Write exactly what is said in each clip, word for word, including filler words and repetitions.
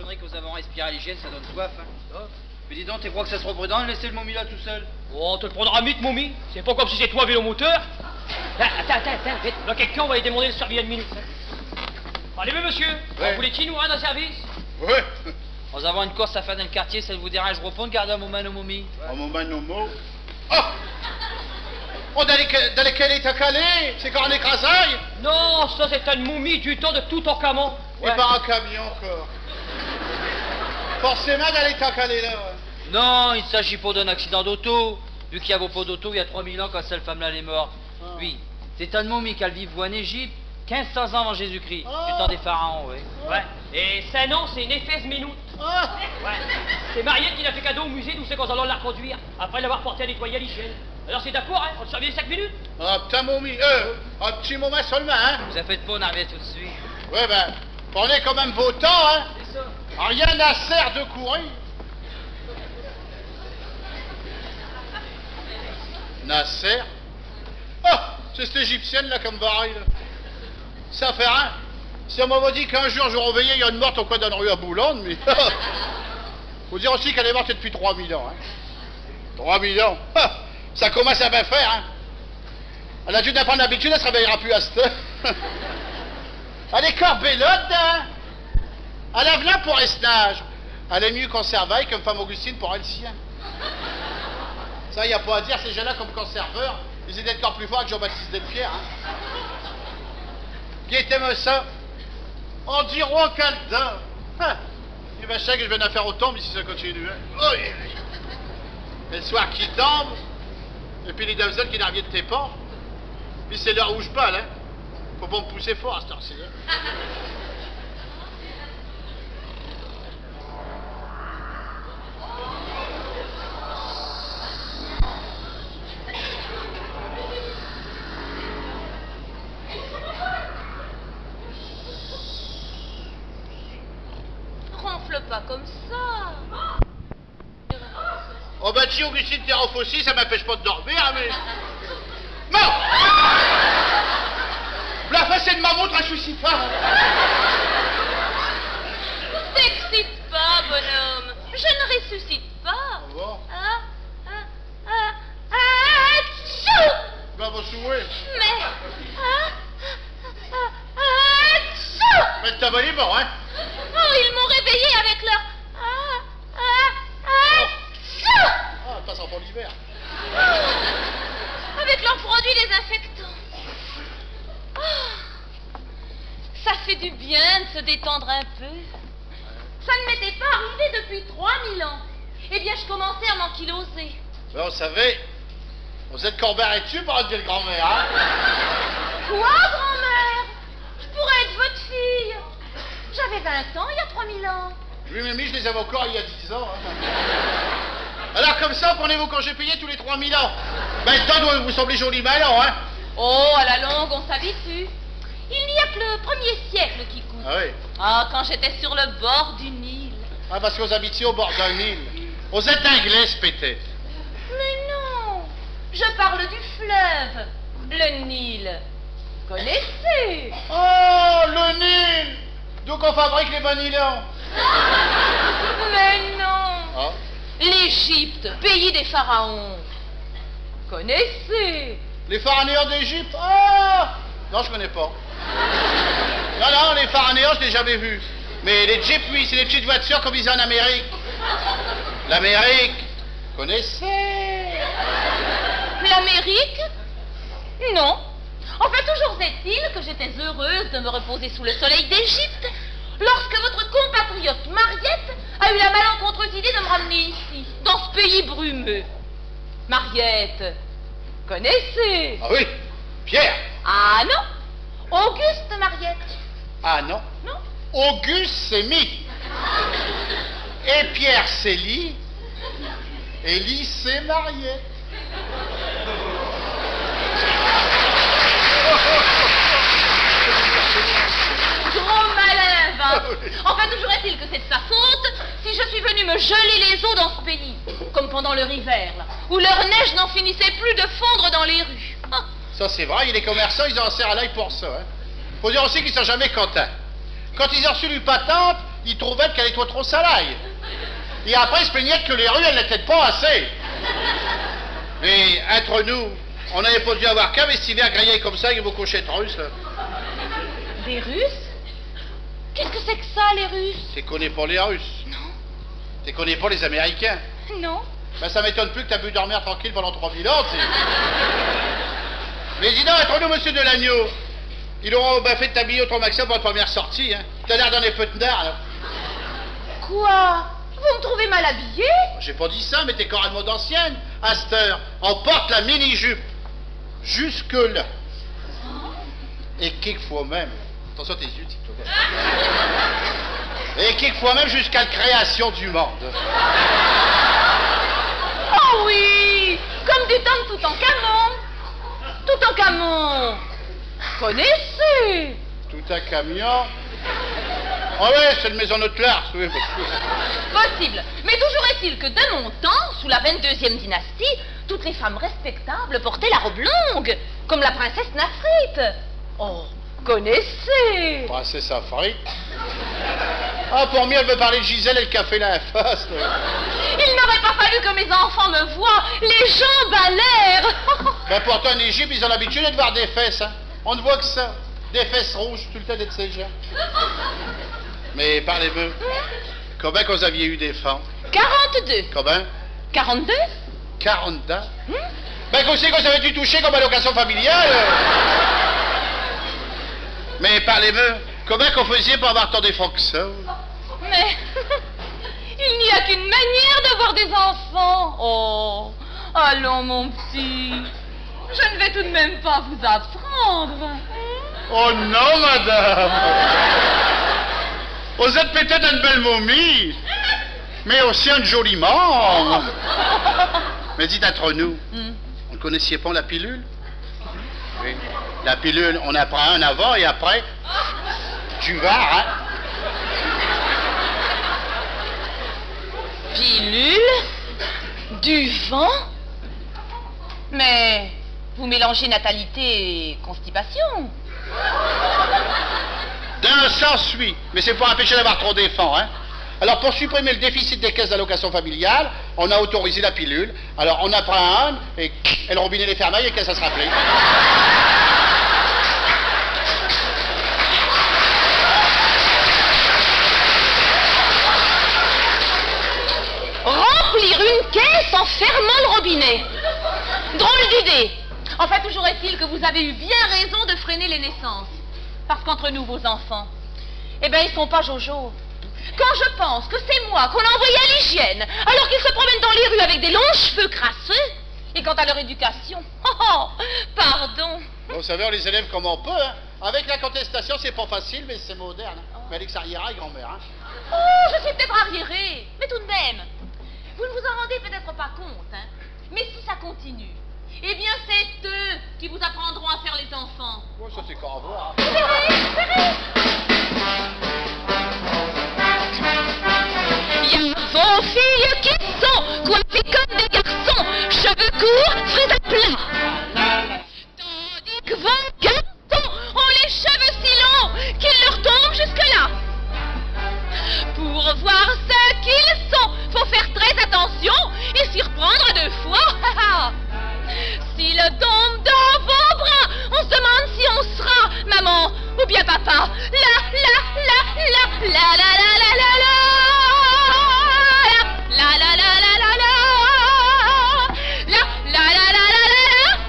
Conneries qu'os avons respirées à l'hygiène, cha donne soif, hein. Oh. Mais dis donc, te cros qu'cha s'rot prudent d'laisser l'momie là tout seul ? Oh, te l'prindras, mi, t'momie. Ch'est pas comme si ch'étot un vélomoteur. Là, attinds, attinds, attinds, vite. Là, quéqu'un va aller d'minder l'servie eune minute. Allez, mais monsieur, ouais, vous voulez qu'i nous rinde un service ? Ouais. Nos avons eune course à faire dins l'quartier, cha vous dérangerot pas d'garder un momint nos momies ? Un momint nos mo- Oh ! Oh, dins quel, dins quel état qu'alle est ? Ch'est incore eune écrasée ? Non, cha, ch'est eune momie du temps de Toutankhamon. Et ouais. Pas un camion, quoi. Forcémint, dins l'état qu'alle est là, ouais. Non, i s'agit pas d'un accidint d'auto. Vu qu'i n'avot pas d'auto, i a trois mille ans, quand chelle femme-là, alle est morte. Ah. Oui. Ch'est eune momie qu'alle vivot in Égypte, quinze cents ans avant Jésus-Christ, ah, du temps des pharaons, oui. Ouais. Et sin nom, ch'est Néphèse Menoute. Ah. Ouais. Ch'est Mariette qui l'a fait cadeau au musée, d'où ch'est qu'nos allons l'arconduire, après l'avoir portée à nettoyer à l'hygiène. Alors ch'est d'accord, hein, in s'arviot dins chinq minutes ? Ah, p'tit momint, euh, un p'tit momint seulemint, hein. Vous in faites pas, in arvient tout d'suite. Ouais, ben, prenez quand même vo temps, hein. Ch'est cha. Rien n'a sert de courir. N'a sert. Ah, ch'est chelle Égyptienne, là, qu'in varye, là. Cha fait rien. Si in m'avot dit qu'un jour j'aros veillé eune morte au coin d'eune rue à Boulogne, mais faut dire aussi qu'alle est morte depuis trois mille ans, hein. Trois mille ans. Ah, cha comminche à bin faire, hein. Alle a dû in prinde l'habitude, alle s'réveillera pus à ch't'heure. Alle est cor belote, hein. Alle a v'là pour ech' âge. Alle est mieux conservée qu'eune femme augustine pour el sien. Cha, i a pas à dire, chés gins-là, comme conserveurs, is étottent cor pus forts que Jean-Baptiste Delpierre, hein. Guettez-me cha. In dirot qu'alle dort. Ah. Eh ben, cha que j'vas in faire autant, mais si cha continue, hein. Oh, et, et l'soir qui tombe, et pis les dam'selles qui n'arviennettent pas, pis ch'est l'heure où j'balle, hein. Faut pas m'pousser fort à ch't'heure-ci, hein. Ronfle pas comme cha. Oh ben, ti, Augustine, te ronfles aussi, cha m'impêche pas d'dormir, hein, mais... Non ! V'là l'facette d'ma montre, elle suffit pas. T'excite pas, bonhomme. Je ne ressuscite pas. Ah bon ? Ah, ah, ah, ah, tchou ! Ben, va souhait. Mais, ah, ah, ah, ah, tchou ! Mais t'as pas les morts, hein ? Oh, ils m'ont réveillée avec leur, ah, ah, ah, tchou ! Ah, elle passe encore l'hiver. Oh, avec leurs produits désinfectants. Ah, ça fait du bien de se détendre un peu. Ça ne m'était pas arrivé depuis trois mille ans. Eh bien, je commençais à m'ankyloser. Ben, vous savez, vous êtes cor bin têtue pour eune vielle grand-mère, hein ? Quoi, grand-mère ? Je pourrais être votre fille. J'avais vingt ans il y a trois mille ans. Oui, mais mi, je les avais incore il y a dix ans, hein. Alors, comme cha, prenez vos congés payés tous les trois mille ans. Ben, dins l'temps, vous, vous semblez joliment laids, hein. Oh, à la longue, on s'habitue. Il n'y a que le premier siècle qui coûte. Ah oui. Ah, quand j'étais sur le bord du Nil. Ah, parce que vous habitiez au bord d'un Nil. Vous êtes anglaise, peut-être. Mais non, je parle du fleuve, le Nil. Connaissez ? Oh, le Nil ! D'où qu'on fabrique les vanillons. Mais non. Ah. L'Égypte, pays des pharaons. Connaissez ? Les pharaons d'Égypte ? Ah ! Non, je connais pas. Non, non, les pharaons, je n'ai jamais vu. Mais les Jeeps, oui, c'est des petites voitures comme ils ont en Amérique. L'Amérique. Connaissez ? L'Amérique ? Non. Enfin, toujours est-il que j'étais heureuse de me reposer sous le soleil d'Égypte lorsque votre compatriote Mariette a eu la malencontreuse idée de me ramener ici, dans ce pays brumeux. Mariette, connaissez ? Ah oui, Pierre. Ah non, Auguste Mariette. Ah non. Non ? Auguste, c'est mi. Et Pierre, c'est li. Et li, c'est Mariette. Grand malin, va. Enfin, toujours est-il que c'est de sa faute si je suis venue me geler les os dans ce pays, comme pendant leur hiver, là, où leur neige n'en finissait plus de fondre dans les rues. Ah. Cha, ch'est vrai, les commerçants, is ont assez à l'ail pour cha, hein. Faut dire aussi qu'is sont jamais contints. Quand is ont r'çu leu patente, I trouvot qu'all étot trop salaille. Et après, i s'plaignote que les rus, all' n'étottent pas assez. Mais, intre nous, on n'avot pas dû avoir qu'un vestivaire grillé comme cha, avec vos cochettes russes, là. Des Russes ? Qu'est-ce que c'est que ça, les Russes ? Te connos pas les Russes ? Non. Te connos pas les Américains ? Non. Ben, cha m'étonne pus que t'as pu dormir tranquille pindant trois mille ans, te sais. Mais dis donc, intre nous, monsieur Delagneau, i arot bin fait de t'habiller autremint que cha pour t' première sortie, hein. T'as l'air d'un épeu tnard, là. Quoi ? Vous me trouvez mal habillée ? J'ai pas dit cha, mais t'es cor à l' mode ancienne. Asteur, in porte la mini-jupe jusque-là. Et quelquefois même, attintion tes yux, Tito. Et quelquefois même jusqu'à l' création du monde. Oh oui, comme du temps de Toutankhamon. Toutankhamon. Connaissez ? Toutankhamon ? Ah ouais, ch'est l' maison Notlar, oui. Possible. Mais toujours est-il que de mon temps, sous la vingt-deuxième dynastie, toutes les femmes respectables portaient la robe longue, comme la princesse Nafrite. Oh, connaissez ? Princesse Afrique ? Ah, pour mi, all' veut parler d' Gisèle et l' café là in face, là. Il n'aurait pas fallu que mes enfants me voient, les jambes à l'air. Ben pourtant, in Égypte, i ont l'habitude de voir des fesses, hein. On n' voit que cha. Des fesses rouches, tout l' temps, d'ête sèche. Mais parlez-me, combien qu' vous aviez eu d'éfants ? Quarante-deux. Combien ? Quarante-deux ? Quarante-deux ? Hmm ? Ben, qu'est-ce qu' vous aviez dû toucher comme allocation familiale ? Mais parlez-me, combien qu' vous faisiez pour avoir tant d'éfants que cha ? Mais il n'y a qu'une manière d'avoir des enfants. Oh, allons, mon petit. Je ne vais tout de même pas vous apprendre. Oh non, madame. Vous êtes peut-être une belle momie, mais aussi une jolie môme. Mais dites intre nous, hmm, vous ne connaissiez pas la pilule ? Oui. La pilule, on en prend un avant et après, du vent, hein ? Pilule ? Du vent ? Mais vous mélangez natalité et constipation. Dans un sens, oui, mais ch'est pour empêcher d'avoir trop d'éfants, hein. Alors, pour supprimer le déficit des caisses d'allocation familiale, on a autorisé la pilule. Alors, on en prend un, et, et le robinet est fermé, et qu'est-ce que ça sera plein. Remplir une caisse en fermant le robinet. Drôle d'idée. Enfin, toujours est-il que vous avez eu bien raison de freiner les naissances. Parce qu'entre nous, vos enfants, eh ben, i sont pas jojo. Quand je pense que c'est moi qu'on a envoyé à l'hygiène, alors qu'ils se promènent dans les rues avec des longs cheveux crasseux, et quant à leur éducation, oh, oh, pardon. Bon, vous savez, on les élève comme on peut, hein. Avec la contestation, ch'est pas facile, mais ch'est moderne, hein. Oh. Mais Alex arriéré, grand-mère, hein. Oh, je suis peut-être arriérée, mais tout de même. Vous ne vous en rendez peut-être pas compte, hein. Mais si ça continue, eh bien, c'est eux qui vous apprendront à faire les enfants. Oh, cha, ch'est qu'à voir, hein. Vous verrez, vous verrez. Y a vos filles qui sont coiffées comme des garçons, cheveux courts, frisés à plat. Tandis que vos garçons ont les cheveux si longs qu'ils leur tombent jusque-là. Pour voir ce qu'ils sont, faut faire très attention et s'y reprendre deux fois. S'ils tombent dans vos bras, on se demande si on sera maman ou bien papa. La, la, la, la, la, la, la, la, la. La, la, la, la, la, la. La, la, la, la, la, la. La, la, la, la,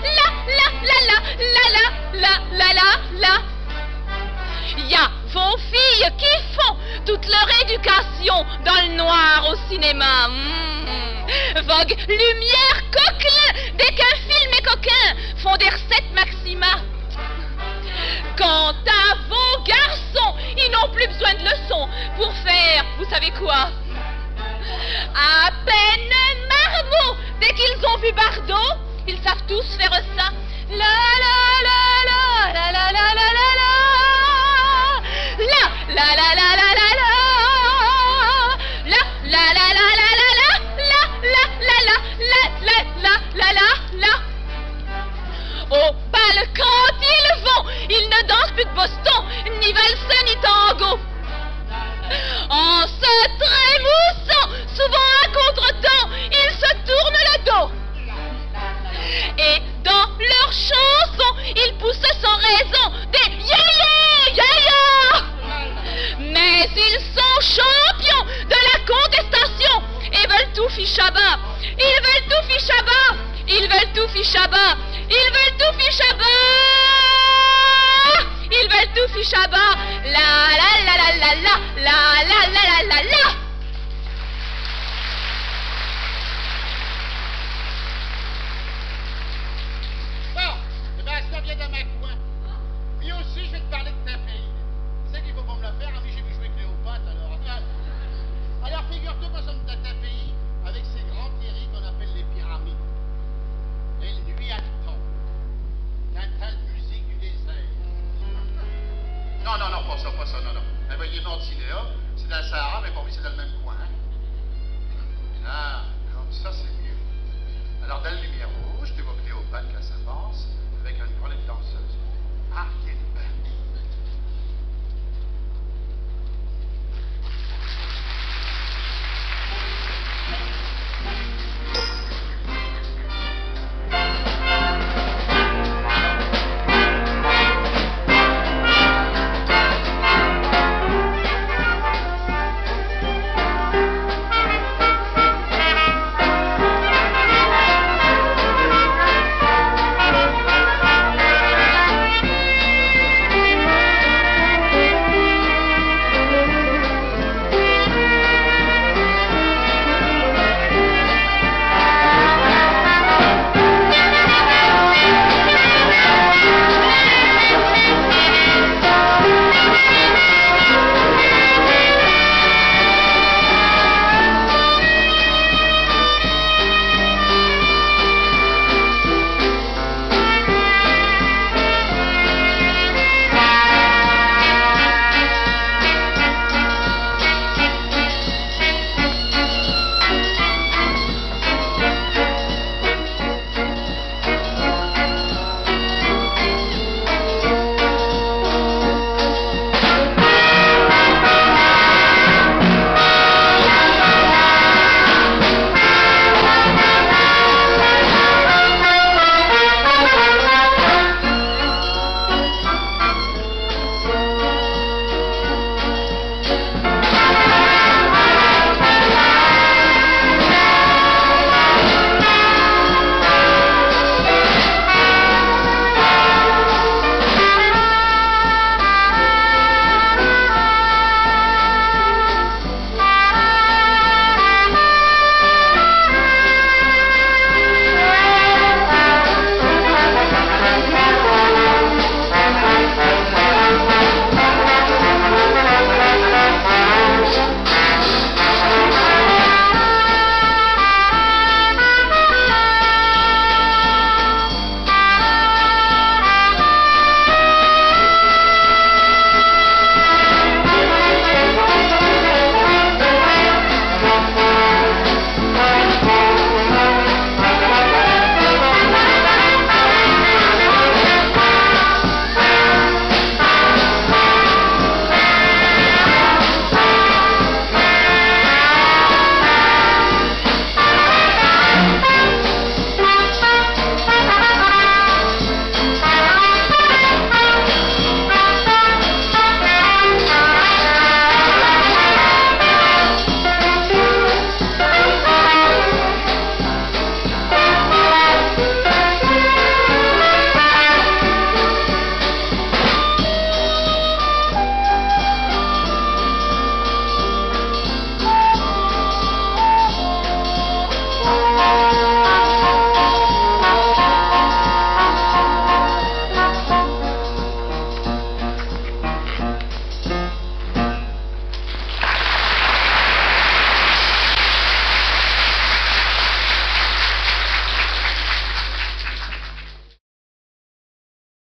la, la, la, la, la, la, la. Y a vos filles qui font toute leur éducation dans le noir au cinéma. Hmm. Vogue, lumière, coquelin, dès qu'un film est coquin, font des recettes Maxima. Quant à vos garçons, ils n'ont plus besoin de leçons pour faire, vous savez quoi ? À peine marmots, dès qu'ils ont vu Bardot, ils savent tous faire ça. La, la, la, la, la, la, la, la, la, la. La, la, la, la, la, la, la. La, la, la, la, la, la, la, la, la, la, la, la, la, la, la, la, la. Au bal, quand ils vont, ils ne dansent plus que boston, ni valse, ni tango. En fiche à bas. Ils veulent tout fiche à bas. Ils veulent tout fiche à bas. Ils veulent tout fiche à bas. Ils veulent tout fiche à bas. La la la la la la. La la la la la la. Bon, eh ben, ça vient dans ma coin. Lui aussi, je vais te parler de ton pays. Tu sais qu'il faut pas me la faire, hein, mais j'ai vu jouer Cléopâtre, alors. Alors, figure-toi, moi, ça me donne un pays avec ses grands terris qu'on appelle les pyramides. Et le nuit à temps, t'entends la musique du désert. Non, non, non, pas ça, pas ça, non, non. Eh ben, il est mort, il est là. C'est dans le Sahara, mais pour lui, c'est dans le même coin, hein. Ah.